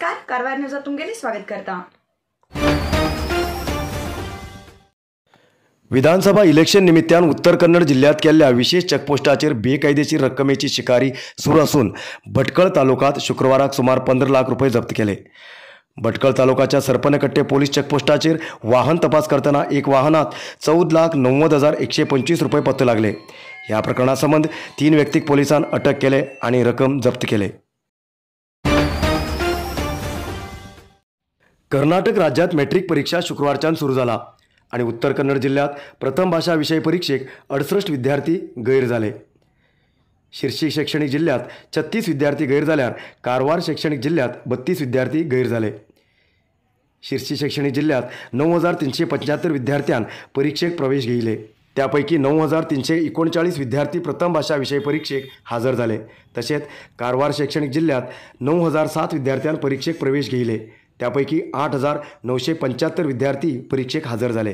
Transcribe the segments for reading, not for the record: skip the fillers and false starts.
नमस्कार, कारवार न्यूजात तुमगेले स्वागत करता। विधानसभा इलेक्शन निमित्तान उत्तर कन्नड जिल्ह्यात केल्ल्या विशेष चेकपोस्टाचेर बेकायदेशीर रक्कमेची शिकारी सुरू आसून भटकळ तालुक्यात शुक्रवाराक सुमार 15 लाख रुपये जप्त केले। भटकळ तालुक्याच्या सरपनकट्टे पोलीस चेकपोस्टाचेर वाहन तपास करतना एक वाहनात 14,90,125 रुपये पत्तो लागले। ह्या प्रकरणा संबंद 3 व्यक्तीक पोलिसान अटक केले आणि रक्कम जप्त केले। कर्नाटक राज्यात मॅट्रिक परीक्षा शुक्रवारच्यान सुरू जाला आणि उत्तर कन्नड जिल्ह्यात प्रथम भाषा विषय परीक्षेक 68 विद्यार्थी गैर झाले। शिर्शी शैक्षणिक जिल्ह्यात 36 विद्यार्थी गैर जाल्यार कारवार शैक्षणिक जिल्ह्यात 32 विद्यार्थी गैर झाले। शिर्शी शैक्षणिक जिल्ह्यात 9,375 विद्यार्थ्यां परीक्षेक प्रवेश घेतले, त्यापैकी 9,339 विद्यार्थी प्रथम भाषा विषय परीक्षेक हजर झाले। तसेच कारवार शैक्षणिक जिल्ह्यात 9,007 विद्यार्थ्यां परीक्षेक प्रवेश घेतले, त्यापैकी 8,975 विद्यार्थी परीक्षेक हजर झाले।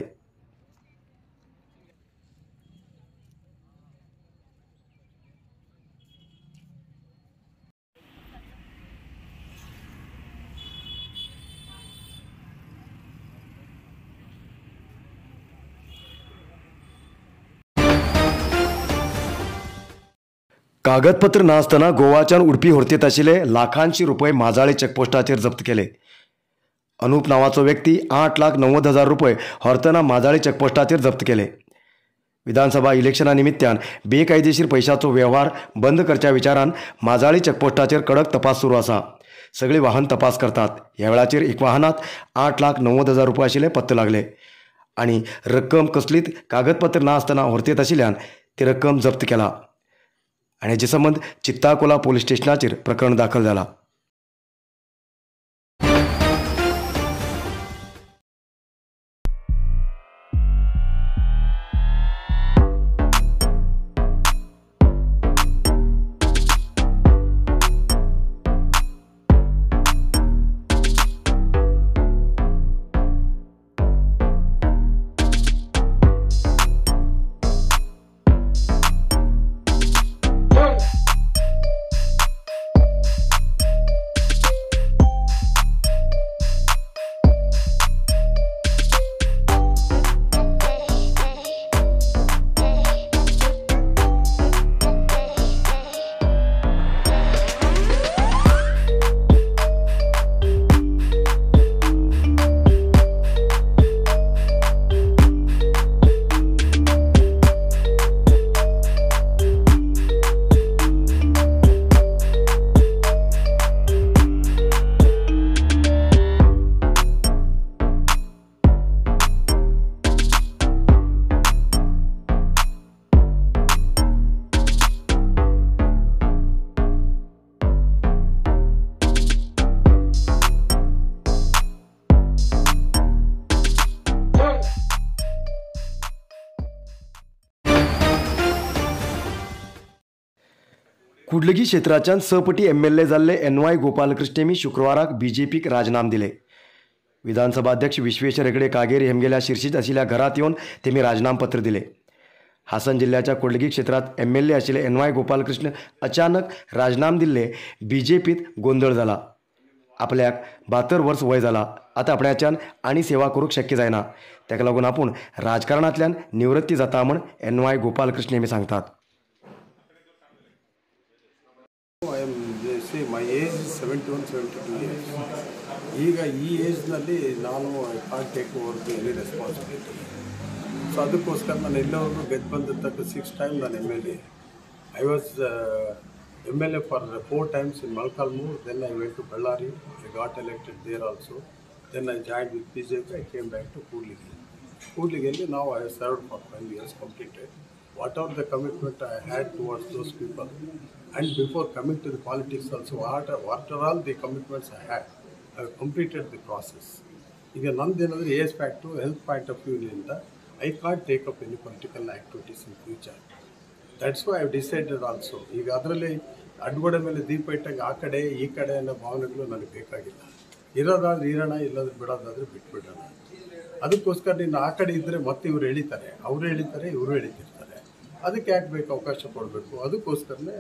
कागदपत्र नासतना गोवाच्यान उडपी होर्तेत आशिल्ले लाखांशी रुपये माजाळे चेकपोस्टाचेर जप्त केले। अनुप नावाचो व्यक्ती 8,90,000 रुपये व्हरतना माजाळे चेकपोस्टाचेर जप्त केले। विधानसभा इलेक्शना निमित्तान बेकायदेशीर पैशाचो व्यवहार बंद करच्या विचारान माजाळे चेकपोस्टाचेर कडक तपास सुरू आसा। सगळे वाहन तपास करतात। ह्या वेळाचेर एक वाहनात 8,90,000 रुपये आशिल्ले पत्तो लागले आणि रक्कम कसलीच कागदपत्र नासतना व्हरतेत आशिल्ल्यान ती रक्कम जप्त केला आणि हाचे संबंद चित्ताकोला पोलीस स्टेशनाचेर प्रकरण दाखल जाला। कुडलगी क्षेत्राच्यान 6 पटी एमएलए जाल्ले एन.वाय. गोपालकृष्णेमी शुक्रवाराक बीजेपीक राजीनाम दिले। विधानसभा अध्यक्ष विश्वेश्वर हेगडे कागेरी हेमगेल्या शिर्शीत आशिल्ल्या घरात येवन तेमी राजीनामपत्र दिले। हासन जिल्ह्याच्या कुडलगी क्षेत्रात एमएलए आशिल्ले एन.वाय. गोपालकृष्ण अचानक राजीनाम दिल्ले बीजेपीत गोंदळ जाला। आपल्याक 72 वर्स वय जाला, आतां आपल्याच्यान आनी सेवा करूंक शक्य जायना, ताका लागून आपूण राजकारणांतल्यान निवृत्ती जाता म्हूण एन.वाय. गोपालकृष्ण हेमी सांगतात। I am, see, my age is 71, 72 years. ಈಗ ಈ ಏಜ್ನಲ್ಲಿ ನಾನು I can't take over the any responsibility. So ಅದಕ್ಕೋಸ್ಕರ ನಾನು ಎಲ್ಲವರೆಗೂ ಗೆದ್ದು ಬಂದಂಥ 6 ಟೈಮ್ ನಾನು M L A. I was M L A for 4 times in Molakalmuru. Then I went to Ballari, I got elected there also. Then I join with B J P, I came back to Kudligi. ಕೂಡ್ಲಿಗೆಯಲ್ಲಿ ನಾವು I served for 5 years completed. What are the commitment I had towards those people, and before coming to the politics also, what are all the commitments I had, I have completed the process. ಈಗ ನಂದೇನಾದರೆ age fact, health point of ವ್ಯೂನಿಂದ I can't take up any political activities in future. That's why I have decided also. ಈಗ ಅದರಲ್ಲಿ ಅಡ್ಗೋಡೆ ಮೇಲೆ ದೀಪ ಇಟ್ಟಂಗೆ ಆ ಕಡೆ ಈ ಕಡೆ ಅನ್ನೋ ಭಾವನೆಗಳು ನನಗೆ ಬೇಕಾಗಿಲ್ಲ. ಇರೋದಾದ್ರೆ ಇರೋಣ, ಇಲ್ಲಾಂದ್ರೆ ಬಿಡೋದಾದರೆ ಬಿಟ್ಬಿಡೋಣ. ಅದಕ್ಕೋಸ್ಕರ ನೀನು ಆ ಕಡೆ ಇದ್ದರೆ ಮತ್ತೆ ಇವ್ರು ಎಳಿತಾರೆ, ಅವರು ಎಳಿತಾರೆ, ಇವರು ಎಳಿತಿರ್ತಾರೆ. ಅದಕ್ಕೆ ಯಾಕೆ ಬೇಕು ಅವಕಾಶ ಕೊಡಬೇಕು? ಅದಕ್ಕೋಸ್ಕರನೇ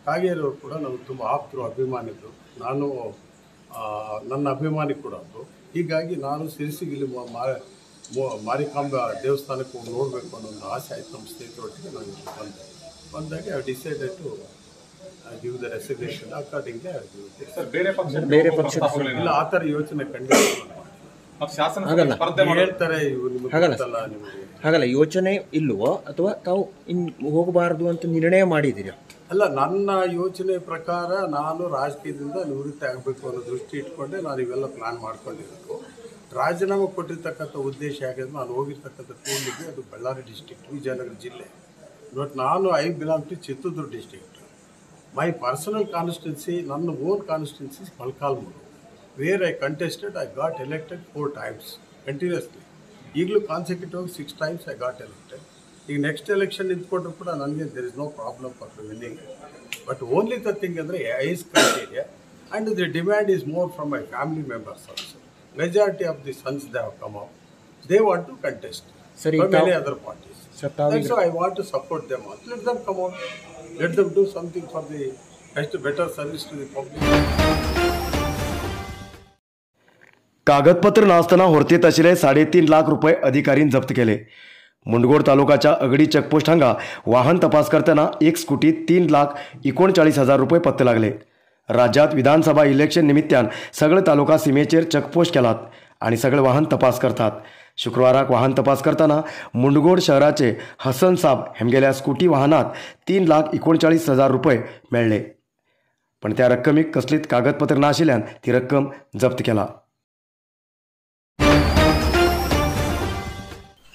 ಕಾಗೇರಿಯವರು ಕೂಡ ನಮಗೆ ತುಂಬ ಆಪ್ತರು, ಅಭಿಮಾನಿಗಳು. ನಾನು ನನ್ನ ಅಭಿಮಾನಿ ಕೂಡ ಅವರು. ಹೀಗಾಗಿ ನಾನು ಸಿರಿಸಿಗೆ ಇಲ್ಲಿ ಮಾರಿಕಾಂಬ ದೇವಸ್ಥಾನಕ್ಕೆ ಹೋಗಿ ನೋಡಬೇಕು ಅನ್ನೋ ಒಂದು ಆಸೆ ಆಯಿತು. ನಮ್ಮ ಸ್ನೇಹಿತರೊಟ್ಟಿಗೆ ನಾನು ಇಲ್ಲಿ ಬಂದೆ. ಬಂದಾಗ I decided to give the resignation accordingly. ಬೇರೆ ಪಕ್ಷ ಇಲ್ಲ, ಆ ಥರ ಯೋಚನೆ ಖಂಡಿತ ಹೇಳ್ತಾರೆ ನಿಮಗೆ. ಹಾಗಲ್ಲ, ಯೋಚನೆ ಇಲ್ವೋ ಅಥವಾ ತಾವು ಇನ್ನು ಹೋಗಬಾರದು ಅಂತ ನಿರ್ಣಯ ಮಾಡಿದ್ದೀರಾ? ಅಲ್ಲ, ನನ್ನ ಯೋಚನೆ ಪ್ರಕಾರ ನಾನು ರಾಜಕೀಯದಿಂದ ನಿವೃತ್ತಿ ಆಗಬೇಕು ಅನ್ನೋ ದೃಷ್ಟಿ ಇಟ್ಕೊಂಡೆ ನಾನು ಇವೆಲ್ಲ ಪ್ಲ್ಯಾನ್ ಮಾಡ್ಕೊಂಡಿರೋದು. ರಾಜೀನಾಮೆ ಕೊಟ್ಟಿರ್ತಕ್ಕಂಥ ಉದ್ದೇಶ ಯಾಕೆಂದರೆ ನಾನು ಹೋಗಿರ್ತಕ್ಕಂಥ ಕೂಡ್ಲಿಗೆ ಅದು ಬಳ್ಳಾರಿ ಡಿಸ್ಟಿಕ್ಟ್, ವಿಜಯನಗರ ಜಿಲ್ಲೆ. ಬಟ್ ನಾನು I belong to Chitradurga district. My personal constituency, ನನ್ನ own constituency Molakalmuru, where I contested. I got elected 4 times continuously. ಈಗಲೂ consecutive 6 times I got elected. ಈಗ ನೆಕ್ಸ್ಟ್ ಎಲೆಕ್ಷನ್ ನಿಂತ್ಕೊಂಡ್ರು ಕೂಡ ನನಗೆ there is no problem for winning. But only the thing ಅಂದರೆ age criteria and the demand is more from my family members also. Majority of the sons they have come up, they want to contest from any other parties. So I want to support them all. Let them come out, let them do something for the best better service to the public. कागदपत्र नासतना होर्तेत आशिल्ले 3.5 लाख रुपये अधिकारीन जप्त केले. Mundgod तालुकाच्या Angadi checkpost हांगा वाहन तपास करतना एक स्कुटी 3,39,000 रुपये पत्ते लागले. राज्यात विधानसभा इलेक्शन निमित्तान सगळे तालुका सीमेचेर चेकपोस्ट केलात आणि सगळे वाहन तपास करतात. शुक्रवाराक वाहन तपास करतना मुंडगोड शहराचे हसन साब हेमगेल्या स्कुटी वाहनात 3,39,000 रुपये मेळ्ळे, पण त्या रक्कमेक कसलीच कागदपत्र नाशिल्ल्यान ती रक्कम जप्त केला.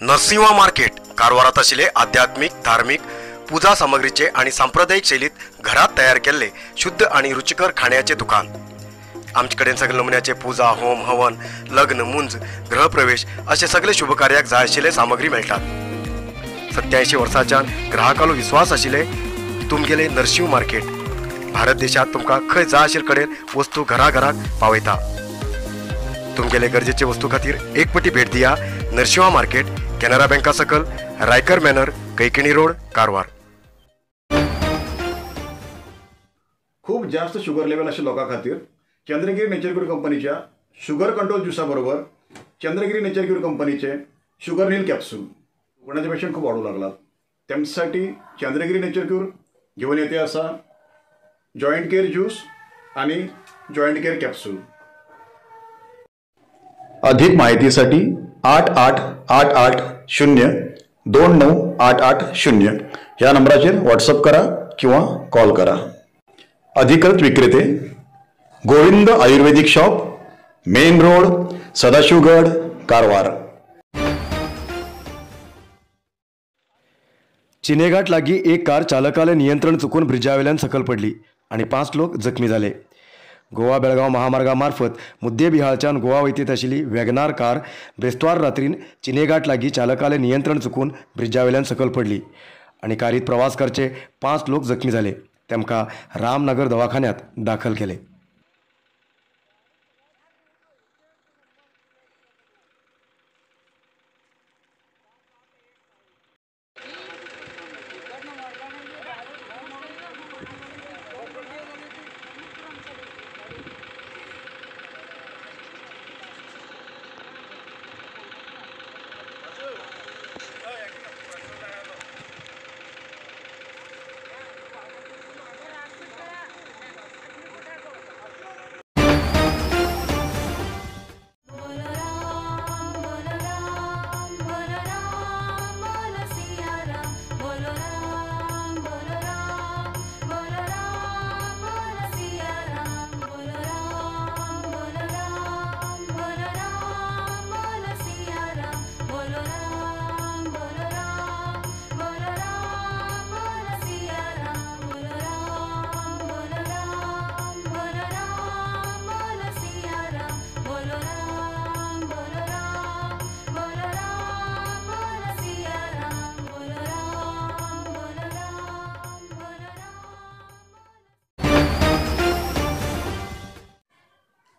नरसिंहा मार्केट कारवारात आशिल्ले आध्यात्मिक, धार्मिक पूजा सामग्रीचे आणि सांप्रदायिक शैलीत घरात तयार केल्ले शुद्ध आणि रुचिकर खाण्याचे दुकान. आमचे कडेन सगळे नमुन्याचे पूजा, होम, हवन, लग्न, मुंज, गृहप्रवेश असे सगळे शुभकार्याक जाय आशिल्ले सामग्री मेळटात. 87 वर्सांच्यान ग्राहकालो विश्वास आशिल्ले तुमगेले नरसिंह मार्केट भारत देशात तुमकां खंय जाय आशिल्ले कडेन वस्तू घरा घराक पावयता. तुमगेले गरजेचे वस्तू खातीर एक पटी भेट दिया नरसिंहा मार्केट, केनरा बँका सकल, रायकर मॅनर, कैकिणी रोड, कारवार. खूप जास्त शुगर लेवल आशिल्ल्या लोकां खातीर चंद्रगिरी नेचर क्यूर कंपनीच्या शुगर कंट्रोल ज्युसा बरोबर चंद्रगिरी नेचर क्यूर कंपनीचे शुगर नील कॅप्सूल कोणाचे पेशंट खूप वाढू लागलात त्यांच्यासाठी चंद्रगिरी नेचर क्यूर घेऊन येते असा जॉईंट केअर ज्यूस आणि जॉईंट केअर कॅप्सूल. अधिक माहितीसाठी 8 8 8 8 0 2 9 8 8 0 या नंबराचेर व्हॉट्सअप करा किंवा कॉल करा. अधिकृत विक्रेते Govind Ayurvedic shop, main road, Sadashivgad, Karwar. Chineghat लागी एक कार चालकाले नियंत्रण चुकून ब्रिजावेल्यान सकल पडली आणि 5 लोक जखमी झाले. गोवा बेळगाव महामार्गामार्फत मुद्देबिहाळच्यान गोवा वैतीत आशिल्ली वॅगनार कार ब्रेस्तार रात्रीन चिनेघाट लागी चालकाले नियंत्रण चुकून ब्रिजावेल्यान सकल पडली आणि कारीत प्रवास करचे 5 लोक जखमी झाले. तेमकां रामनगर दवाखान्यात दाखल केले.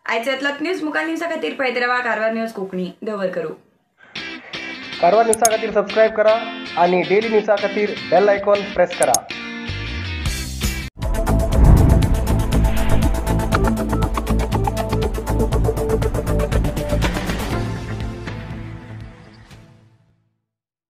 आयच्या न्यूज मुखार न्यूजा खातीर पळयत रावा कारवार न्यूज कोंकणी. दवर करू. कारवार न्यूजा खातीर सबस्क्रायब करा आणि डेली न्यूजा खातीर बेल आयकॉन प्रेस करा.